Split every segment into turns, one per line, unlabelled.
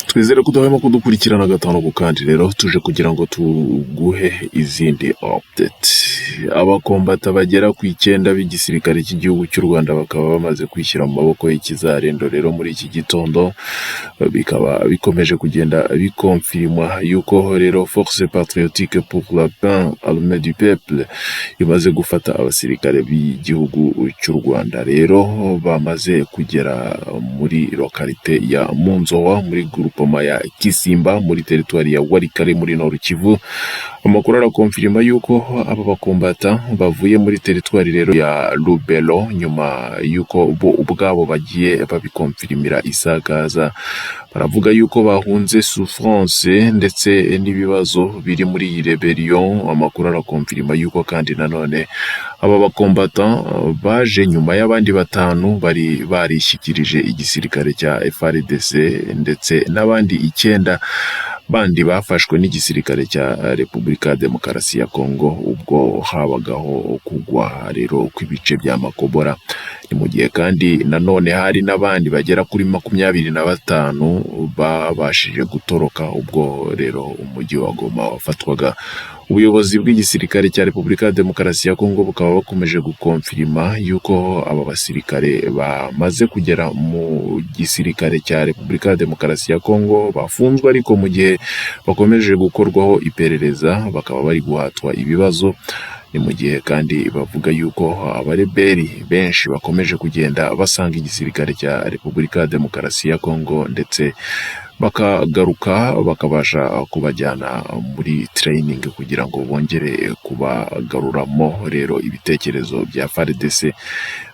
Twizere ko udahwema kudukurikirana gatanu ku kandi. Rero tuje kugira ngo tuguhe izindi update. Abakombata bagera ku 9 b'igisirikare cy'igihugu cy'u Rwanda bakaba bamaze kwishyira mu maboko y'ikizarendo. Rero muri iki gitondo bikaba bikomeje kugenda bikonfirimwa yuko rero Force Patriotique pour la Paix Armée du Peuple imaze gufata abasirikare b'igihugu cy'u Rwanda. Rero bamaze kugera muri localité ya Munzowa, muri groupement ya Kisimba, muri teritwari ya Walikale, muri Nord Kivu. Amakuru arakonfirima yuko aba bakombata bavuye muri teritwari rero ya Lubero, nyuma yuko bo ubwabo bagiye babikonfirimira isakaza. Baravuga yuko bahunze souffrance ndetse n'ibibazo biri muri iyi rébellion. Amakuru arakonfirima yuko kandi nanone aba bakombata baje nyuma y'abandi batanu bari barishyikirije igisirikare cya FARDC, ndetse n'abandi 9 bandi bafashwe n'igisirikare cya Repubulika ya Demokarasi ya Kongo ubwo habagaho kugwa rero kw'ibice bya Makobora. Ni mu gihe kandi nanone hari n'abandi bagera kuri 25 babashije gutoroka ubwo rero umujyi wa Goma wafatwaga. Ubuyobozi bw'igisirikare cya Repubulika ya Demokarasi ya Kongo bukaba bakomeje gukonfirima yuko aba basirikare bamaze kugera mu gisirikare cya Repubulika ya Demokarasi ya Kongo bafunzwe, ariko mu gihe bakomeje gukorwaho iperereza bakaba bari guhatwa ibibazo. Ni mu gihe kandi bavuga yuko abareberi benshi bakomeje kugenda basanga igisirikare cya Repubulika ya Demokarasi ya Kongo, ndetse bakagaruka bakabasha kubajyana muri training kugira ngo bongere kubagaruramo rero ibitekerezo bya FARDC.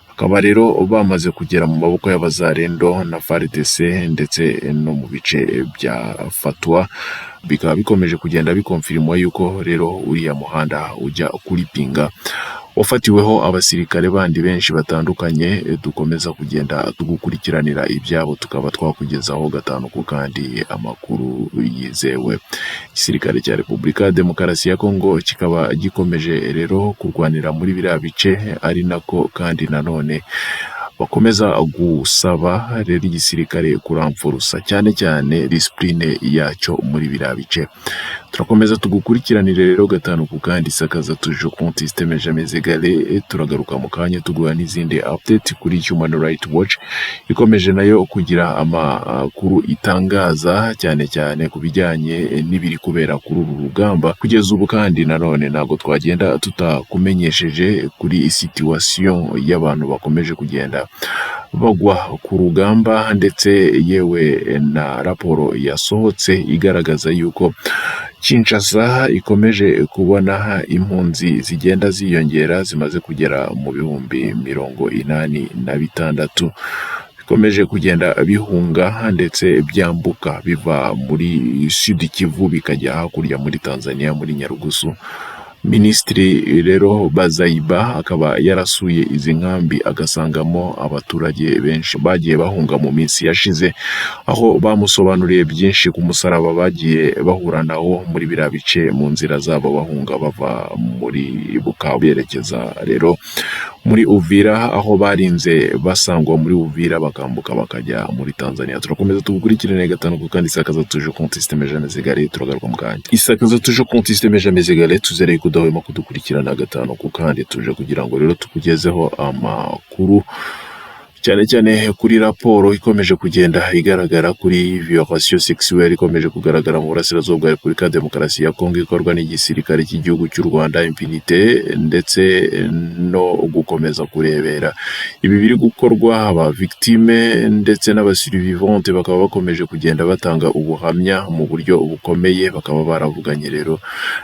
Bakaba rero bamaze kugera mu maboko y'abazarendo na FARDC, ndetse no mu bice bya Fatwa. Bikaba bikomeje kugenda bikonfirimwa yuko rero uriya muhanda ujya kuri Pinga wafatiweho abasirikare bandi benshi batandukanye. Dukomeza kugenda tugukurikiranira ibyabo, tukaba twakugezaho gatanu ku kandi amakuru yizewe. Igisirikare cya Repubulika ya Demokarasi ya Kongo kikaba gikomeje rero kurwanira muri biriya bice, ari nako kandi nanone bakomeza gusaba rero igisirikare kuramfurusa cyane cyane discipline yacyo muri biriya bice. Turakomeza tugukurikiranire rero gatanu ku kandi. Sakaza toujours compte système jamais égalé. Turagaruka mu kanya tuguha n'izindi update kuri Human Rights Watch, ikomeje nayo kugira amakuru itangaza cyane cyane ku bijyanye n'ibiri kubera kuri uru rugamba kugeza ubu. Kandi nanone ntabwo twagenda tutakumenyesheje kuri situation y'abantu bakomeje kugenda bagwa ku rugamba, ndetse yewe na raporo yasohotse igaragaza yuko Kinshasa ikomeje kubona impunzi zigenda ziyongera, zimaze kugera mu 86,000, bikomeje kugenda bihunga ndetse byambuka biva muri Sud Kivu bikajya hakurya muri Tanzania, muri Nyarugusu. Minisitiri rero Bazayiba akaba yarasuye izi nkambi, agasangamo abaturage benshi bagiye bahunga mu minsi yashize, aho bamusobanuriye byinshi ku musaraba bagiye bahura nawo muri biriya bice mu nzira zabo bahunga bava muri Bukavu berekeza rero muri Uvira, aho barinze basangwa muri Uvira bakambuka bakajya muri Tanzania. Turakomeza tugukurikirane gatanu ku kandi. Isakaza toujours compte système jamais égalé. Turagaruka mu kanya. Isakaza toujours compte système jamais égalé. Tuzereye kudahwema kudukurikirana gatanu ku kandi. Tuje kugira ngo rero tukugezeho amakuru cyane cyane kuri raporo ikomeje kugenda igaragara kuri violation sexuelle ikomeje kugaragara mu burasirazuba bwa Repubulika ya Demokarasi ya Kongo, ikorwa n'igisirikare cy'igihugu cy'u Rwanda, impunité ndetse no gukomeza kurebera ibi biri gukorwa. Aba victime ndetse n'aba survivante bakaba bakomeje kugenda batanga ubuhamya mu buryo bukomeye, bakaba baravuganye rero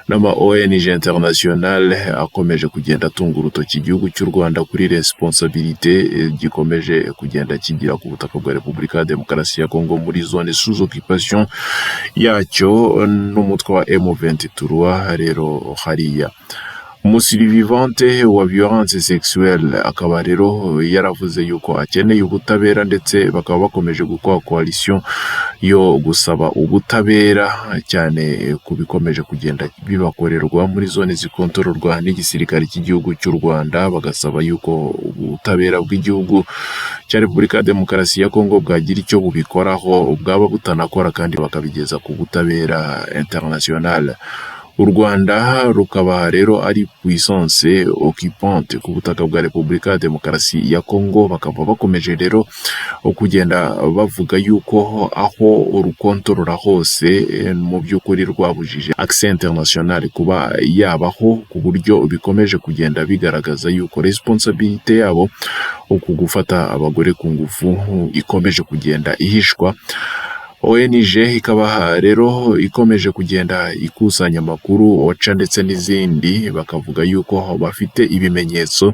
n'ama ONG international akomeje kugenda atunga urutoki igihugu cy'u Rwanda kuri responsabilité gikomeje kugenda kigira ku butaka bwa Repubulika ya Demokarasi ya Kongo, muri zone sous occupation yacyo n'umutwe wa M23. Rero hariya Umusurvivante wa violence sexuelle akaba rero yaravuze yuko akeneye ubutabera, ndetse bakaba bakomeje gukora coalition yo gusaba ubutabera, cyane ku bikomeje kugenda bibakorerwa muri zone zikontororwa n'igisirikare cy'igihugu cy'u Rwanda, bagasaba yuko ubutabera bw'igihugu cya Repubulika ya Demokarasi ya Kongo bwagira icyo bubikoraho, bwaba butanakora kandi bakabigeza ku butabera international. U Rwanda rukaba rero ari puissance occupante ku butaka bwa Repubulika ya Demokarasi ya Kongo, bakaba bakomeje rero kugenda bavuga yuko aho rukontorora hose mu by'ukuri rwabujije accès international kuba yabaho, ku buryo bikomeje kugenda bigaragaza yuko responsabilité yabo uku gufata abagore ku ngufu ikomeje kugenda ihishwa. ONG ikaba rero ikomeje kugenda ikusanya amakuru, OCHA ndetse n'izindi, bakavuga yuko bafite ibimenyetso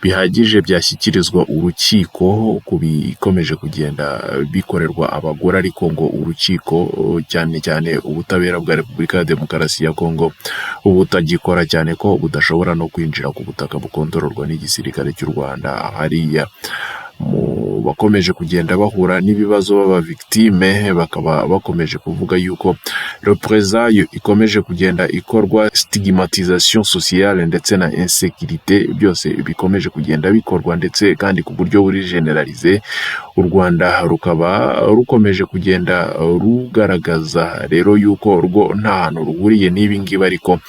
bihagije byashyikirizwa urukiko ku bikomeje kugenda bikorerwa abagore, ariko ngo urukiko, cyane cyane ubutabera bwa Repubulika ya Demokarasi ya Kongo, butagikora, cyane ko budashobora no kwinjira ku butaka bukontororwa n'igisirikare cy'u Rwanda hariya. Mu bakomeje kugenda bahura n'ibibazo b'aba victime bakaba bakomeje kuvuga yuko représailles ikomeje kugenda ikorwa, stigmatisation sociale ndetse na insécurité, byose bikomeje kugenda bikorwa ndetse kandi ku buryo buri généralisé. U Rwanda rukaba rukomeje kugenda rugaragaza rero yuko rwo nta hantu ruhuriye n'ibi ngibi, ariko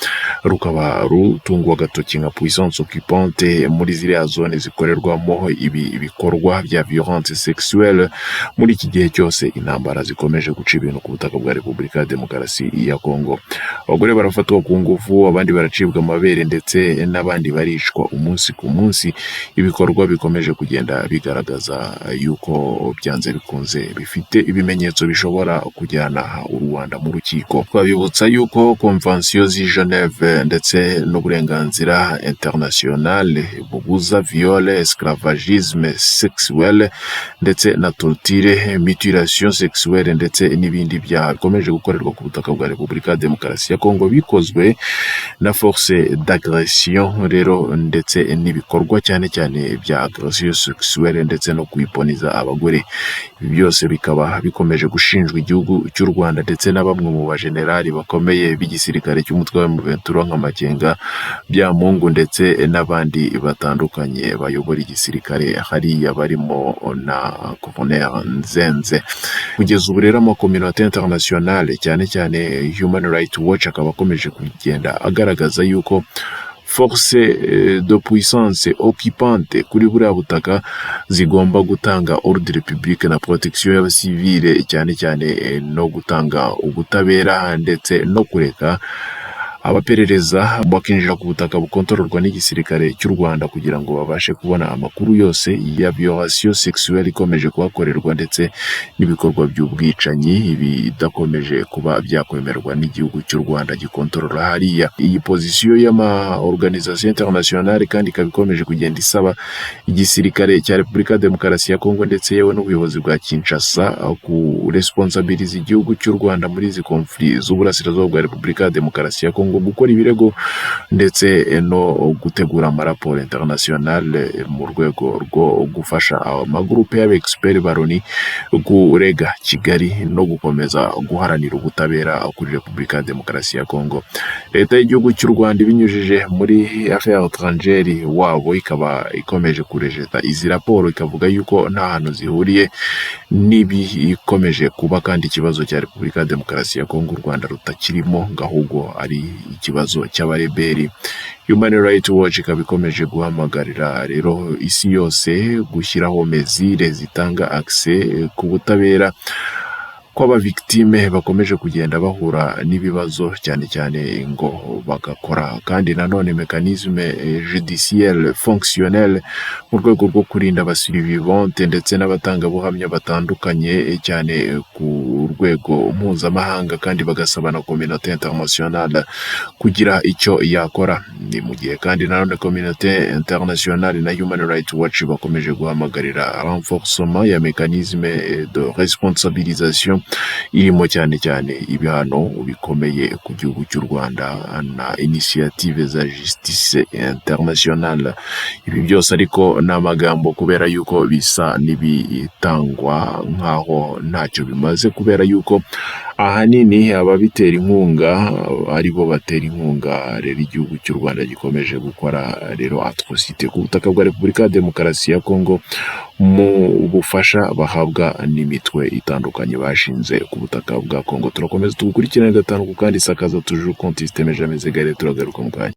rukaba rutungwa agatoki nka puissance occupante muri ziriya zone zikorerwamo ibi bikorwa bya violence sexuelle muri iki gihe cyose intambara zikomeje guca ibintu ku butaka bwa Repubulika ya Demokarasi ya Kongo. Abagore barafatwa ku ngufu, abandi baracibwa amabere, ndetse n'abandi baricwa umunsi ku munsi, ibikorwa bikomeje kugenda bigaragaza yuko byanze bikunze bifite ibimenyetso bishobora kujyana u Rwanda mu rukiko. Twabibutsa yuko convention z'i Geneve ndetse n'uburenganzira international bubuza viol, esclavagisme sexuel ndetse na torture, mutilation sexuelle ndetse n'ibindi byaha bikomeje gukorerwa ku butaka bwa Repubulika ya Demokarasi ya Kongo bikozwe na force d'agression rero, ndetse n'ibikorwa cyane cyane bya agression sexuelle ndetse no kwiponiza abagore. Ibi byose bikaba bikomeje gushinjwa igihugu cy'u Rwanda ndetse na bamwe mu bajenerali bakomeye b'igisirikare cy'umutwe wa M23 nka Makenga, Byamungu ndetse n'abandi batandukanye bayobora igisirikare hariya, barimo na Colonel Nzenze. Kugeza ubu rero ama communauté internationale, cyane cyane Human Rights Watch, akaba akomeje kugenda agaragaza yuko force de puissance occupante kuri buriya butaka zigomba gutanga ordre public na protection y'abasivile, cyane cyane no gutanga ubutabera ndetse no kureka abaperereza bakinjira ku butaka bukontororwa n'igisirikare cy'u Rwanda kugira ngo babashe kubona amakuru yose ya violation sexuelle ikomeje kuhakorerwa ndetse n'ibikorwa by'ubwicanyi bidakomeje kuba byakwemerwa n'igihugu cy'u Rwanda gikontorora hariya. Iyi position y'ama organisation internationale kandi ikaba ikomeje kugenda isaba igisirikare cya Repubulika ya Demokarasi ya Kongo ndetse yewe n'ubuyobozi bwa Kinshasa ku responsabiliza igihugu cy'u Rwanda muri izi conflits z'uburasirazuba bwa Repubulika ya Demokarasi ya Kongo, gukora ibirego ndetse no gutegura amaraporo internationale mu rwego rwo gufasha amagurupe y'aba experts ba Loni kurega Kigali no gukomeza guharanira ubutabera kuri Repubulika ya Demokarasi ya Kongo. Leta y'igihugu cy'u Rwanda, ibinyujije muri affaires étrangères wabo, ikaba ikomeje kurejeta izi raporo, ikavuga yuko nta hantu zihuriye n'ibikomeje kuba, kandi ikibazo cya Repubulika ya Demokarasi ya Kongo u Rwanda rutakirimo, ngo ahubwo ari ikibazo cy'abareberi. Human Rights Watch ikaba ikomeje guhamagarira rero isi yose gushyiraho mesures zitanga accès ku butabera kw'abavictime bakomeje kugenda bahura n'ibibazo, cyane cyane ngo bagakora kandi nanone mécanisme judiciaire fonctionnel mu rwego rwo kurinda abasurvivante ndetse n'abatangabuhamya batandukanye, cyane ku ku rwego mpuzamahanga, kandi bagasaba na communauté internationale kugira icyo yakora. Ni mu gihe kandi nanone communauté internationale na Human Rights Watch bakomeje guhamagarira renforcement ya mécanisme de responsabilisation, irimo cyane cyane ibihano bikomeye ku gihugu cy'u Rwanda na initiative za justice internationale. Ibi byose ariko ni amagambo, kubera yuko bisa n'ibitangwa nk'aho ntacyo bimaze, kubera yuko ahanini ababitera inkunga ari bo batera inkunga rero igihugu cy'u Rwanda gikomeje gukora rero atrocité ku butaka bwa Repubulika ya Demokarasi ya Kongo, mu bufasha bahabwa n'imitwe itandukanye bashinze ku butaka bwa Kongo. Turakomeza tugukurikirane gatanu ku kandi, sakaza toujours compte système jamais égalé. Turagaruka mu kanya.